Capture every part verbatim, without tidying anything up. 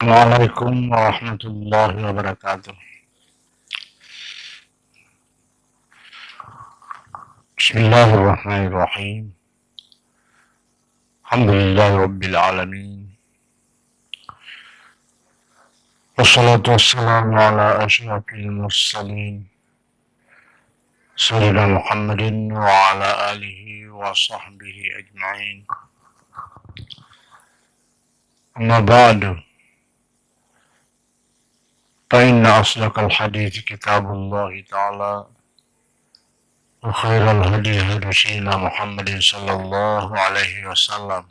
Assalamualaikum warahmatullahi wabarakatuh. Bismillahirrahmanirrahim. Alhamdulillahi rabbil alamin. Wassalatu wassalamu ala asyrafil mursalin, sayyidina Muhammadin wa ala alihi wa sahbihi ajma'in. Amma ba'du. فإن أصدق الحديث كتاب الله تعالى، وخير الهدي هدي سيدنا محمد صلى الله عليه وسلم،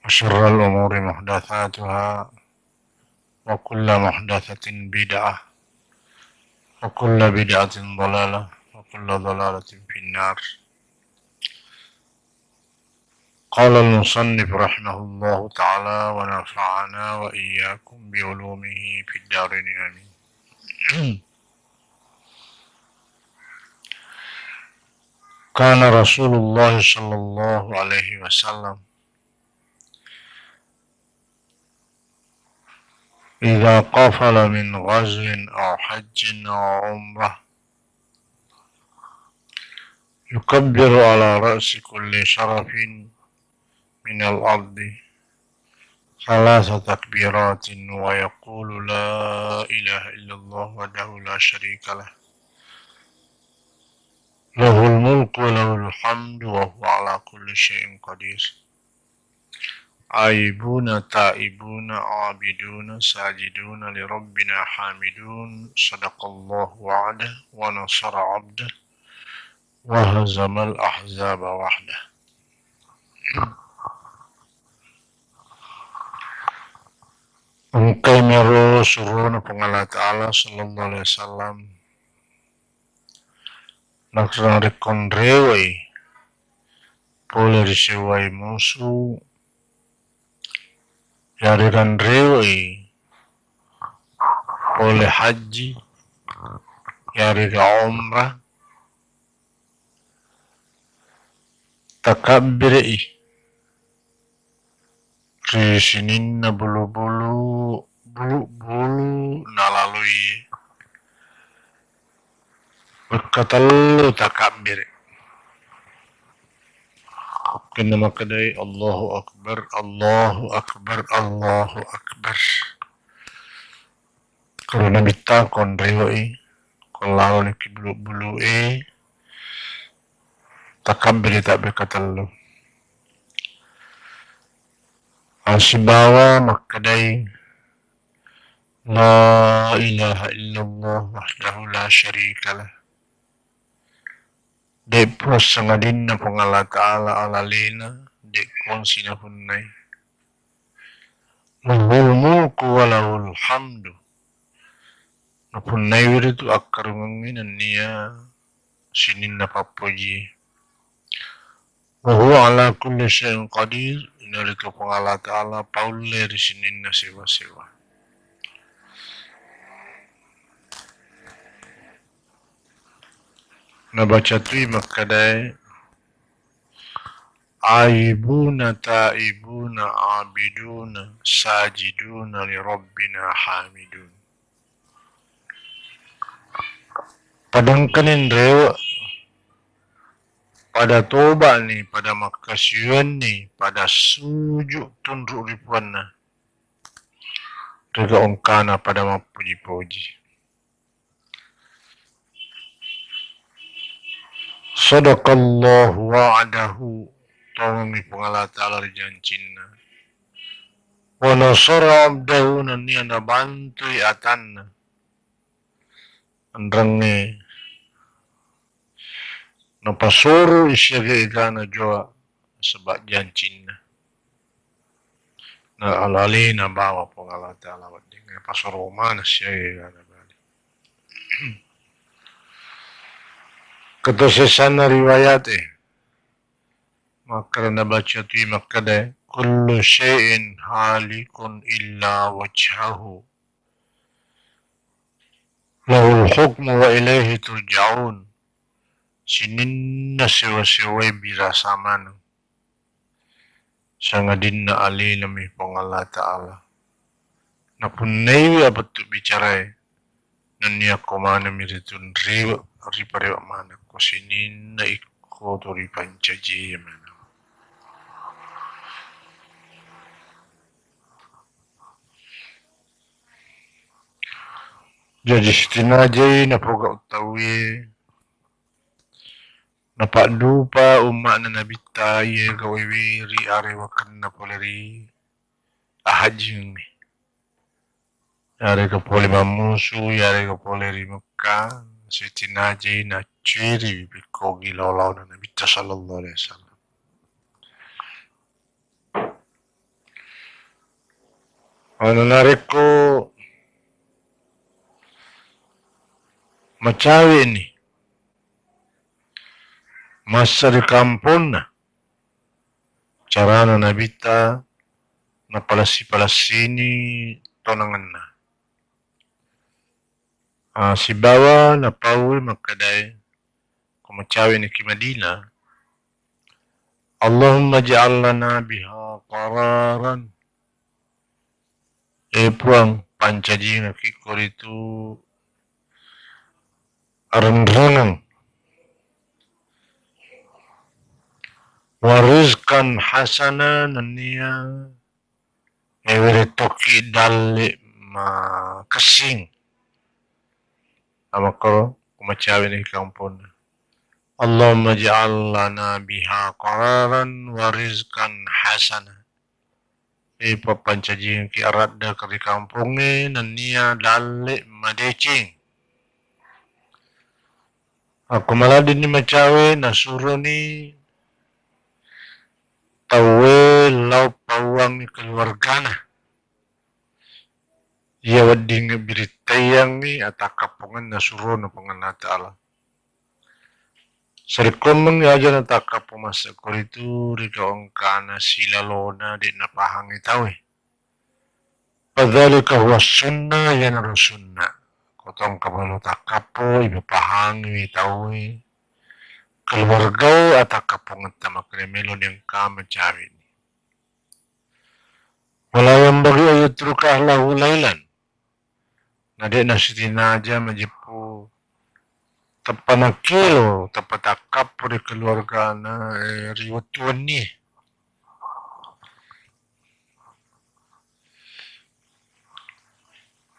وشر الأمور محدثاتها، وكل محدثة بدعة، وكل بدعة ضلالة، وكل ضلالة في النار. قال المصنف رحمه الله تعالى ونفعنا وإياكم بعلومه في الدارين آمين. كان رسول الله صلى الله عليه وسلم إذا قفل من غزو أو حج أو عمرة يكبر على رأس كل شرف من الأرض ثلاث تكبيرات ويقول: لا إله إلا الله وحده لا شريك له، له الملك وله الحمد وهو على كل شيء قدير. آيبون تائبون عابدون ساجدون لربنا حامدون. صدق الله وعده ونصر عبده وهزم الأحزاب وحده. Engkai mero surona Puang Allah Ta'ala sallallahu alaihi wasallam, narekko nrewai pole ri sewai musu, yarega nrewai pole haji, yarega umrah, takabbirei ri sininna bulu-bulu, bulu-bulu nalaloi. Wekka tellu takabbire. Kenna makkedai, Allahu Akbar, Allahu Akbar, Allahu Akbar. Koro nabitta konrewai, ko laloni ki bulu-bulu e, takabbiri tabbe katellu. Asibawa makkedai, La ilaha illallah wahdahu la syarika lah. De' puang sangadinna Puang Allah Ta'ala alalena, de' kongsi napunnai. Lahul mulku wa lahul hamdu. Napunnai wiritu akkarungengngi nennia sininna pappoji. Wa huwa ala kulli syai'in qadir, inaritu Puang Allah Ta'ala paulle ri sininna sewa-sewa. Nabaca tui makkedae, Aibuna, taibuna, abiduna, sajiduna li rabbina hamidun. Padangkani nrewe, pada tobani, pada makkasiwianni, pada suju tunru ri Puanna, rega ongkana pada mappuji-puji. Sadaqallahu wa'dahu, tongengngi Puang Allah Ta'ala ri jancinna. Wa nasara abdahu, nennia nabantui atanna. Enrengnge napasoro siaga egana joa saba jancinna. Na alalena bawa Puang Allah Ta'ala wedding pasoro mana siaga egana bali. Ketersesana riwayate, makkeda nabaca tui makkeda, kullu syai'in halikun illa wajhahu. Lahul hukmu wa ilaihi turja'un. Sininna sewa-sewae birasa maneng. sangadinna alenami Puang Allah Ta'ala. Napunnaiwi apettu bicarae, nennia ko manengmi ritunriwe, riparewe maneng ko sininna ikko tu ripancaji maneng. Jaji sitinajai napogau tauwe, napaddupa umma'na Nabitta iye gauwe ri arewakenna pole ri ahajjingengnge. Yarega pole mammusu, yarega pole ri Mekka, sitinajai nacciriwi pikkogi lao-laona Nabitta sallallahu alaihi wasallam. Anu narekko macaweni massa ri kamponna, carana Nabitta napalessi-palessini tonangenna. Ah, sibawa napauwi makkedae, ko macaweni ki Madinah, Allahumma ja'al lana biha qararan. E Puang, pancajingaki koritu arenrengeng. Wa rizqan hasana, nennia mewere tokki dalle makessing. Amakkoro ko macaweni kamponna. Allahumma ja'al lana biha qararan wa rizqan hasana. E, pappancajingki aradda ri kampongnge nennia dalle madeceng. Akko maladdinni macawe, nasuroni tauwe lao pauangngi keluargana. Iya wedding birittaiyangngi atakkappongenna surona Puang Allah Ta'ala. Sarekkoammengngi aja natakkappo massa koritu, ri gau engkana silalona de' napahangngi tauwe. Fadzalika huwa sunnah, iyanaro sunnah. Ko tongka melo takkappo, ipapahangiwi tauwe keluargae atakkappongetta makkeda melo ni engka macaweni. Wala yanbaghi an yatruka ahlahu lailan. Na de' nasitinaja majeppu teppa nakkelo, teppa takkappo ri keluargana, eh, ri wettu wennie.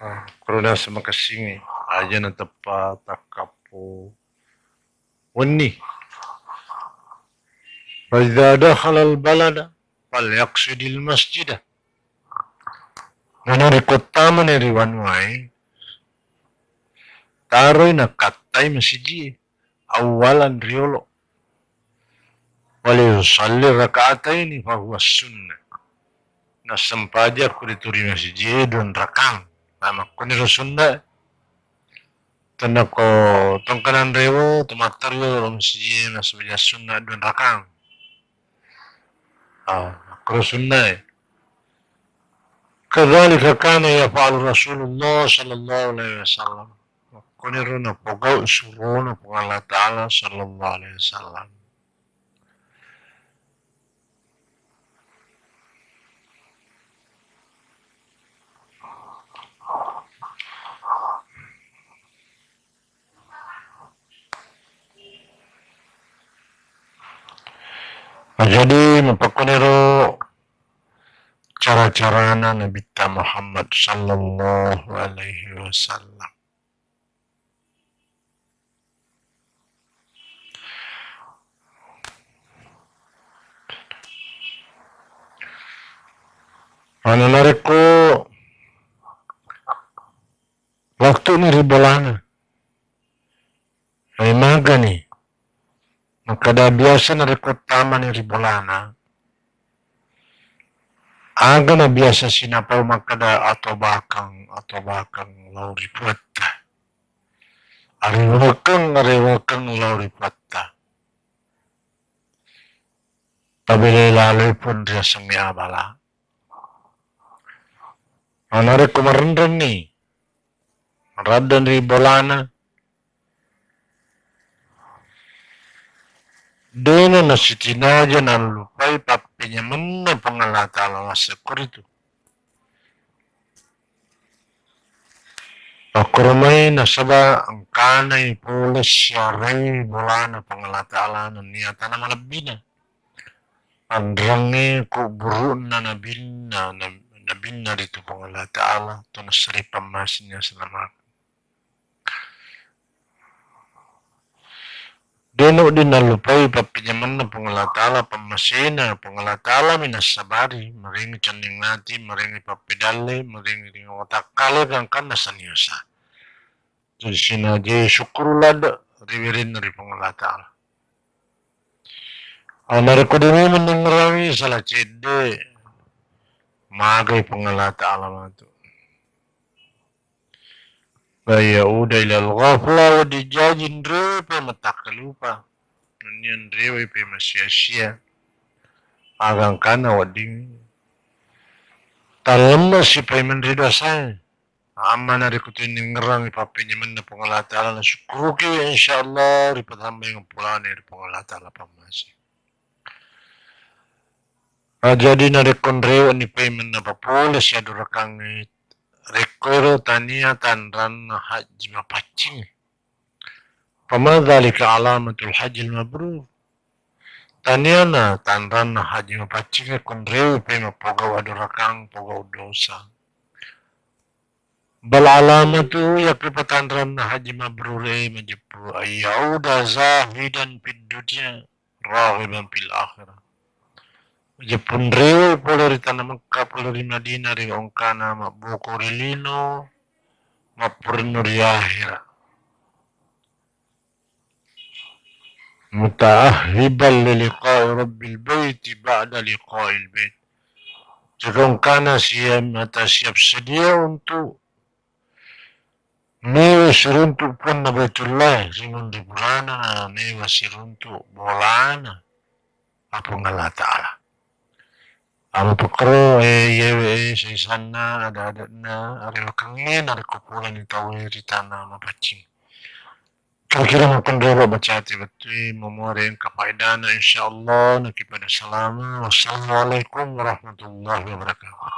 Ah, koro naseng makessingngi, aja nateppa takkappo wenni. Fa idza dakhalal balada falyaqsidil masjida. Nanarekko tamani ri wanuae, taroi nakattai masijie. Awwalan, riolo. Wal yusalli raka'ataini fahuwa sunnah. Nassempajang ko ri turi masijie dua rakang. Nah, makkoniro sunnah. Tenna ko tongkanan rewo, tomattaro ro masijie nassempajang sunnah dua rakang. Ah, makkoro sunnae. Kadzalika kana yaf'alu Rasulullah sallallahu alaihi wasallam. Makkoniro napogau surona Puang Allah Ta'ala sallallahu alaihi wasallam. Nah, jadi mapakkoniro cara-carana Nabitta Muhammad sallallahu alaihi wasallam. Anu narekko wettuni ri bolana, ai magani makkeda biasa narekko tamani ri bolana, aga na biasa sinapau makkeda atobakeng, atobakeng lao ri puatta. Arewakeng, arewakeng lao ri puatta. Tabelai laloi pun riasengnge abala. Narekko marenrenni, maraddeng ri bolana, Dena nasitinaja nallupai pappenyamenna Puang Allah Ta'ala, nassekko ritu. Okkoromai nasaba engkanai pole siarai bolana Puang Allah Ta'ala nennia tana malebbina. Anrangnge kuburu'na nabinna, nab-, nabinna ritu Puang Allah Ta'ala, to nassari pammasina selama. Dena wedding nallupai pappenyamenna Puang Allah Ta'ala, pammasena Puang Allah Ta'ala mi nassabari, marengi cenning ati, marengi pappedalle, marengi ringawa takkale, gangkanna saniosa. Jadi sinaje syukur ladde ri wirinna ri Puang Allah Ta'ala. Ah, narekko demi menengerangi salah cedde, magai Puang Allah Ta'ala matu. La yauda ilal ghafla, wedding jaji nrewe pe matakkalupa. Nennia nrewe pe masia-sia. Agangkana wedding tallemma sipai menri dosae. Amma narekko tuinningerang pappenyamenna Puang Allah Ta'ala, nasukkuruki, insyaallah ripatambai ngempulane ri Puang Allah Ta'ala pammase. Ah, jadi narekko nrewe ni paimenna papole siadorakangnge, rekko ero tania tanranna hajji mapaccing. Fama dzalika alamatul hajjil mabrur. Taniana tanranna haji mapaccing ko nrewe pe mappogau adorakang, pogau dosa. Bal alamatu, yakkepa tanranna haji mabrur e majeppu, ayyauda zahidan fid dunya raghiban fil akhirah. Majeppu nrewe pole ri tana Mekka, pole ri Madinah, ri ongkana mabboko ri lino, mappurennu ri ahera. Muta'ahhiban li liqa'i rabbil baiti ba'da liqa'il bait. Jadi ongkana siap, mata siap sedia untuk mewa siruntuk Puanna Baitullah, ri munri purana mewa siruntuk bolana Puang Allah Ta'ala. Amo pekero, eh, iyewe, eh, saisanna, ada-adanna, arewakengnge, narekko purani tauwe ri tana mapaccing. Kira-kira makkunrero bacati bettui, mamuare engka faedana, insyaallah, nakipada salama. Wassalamualaikum warahmatullahi wabarakatuh.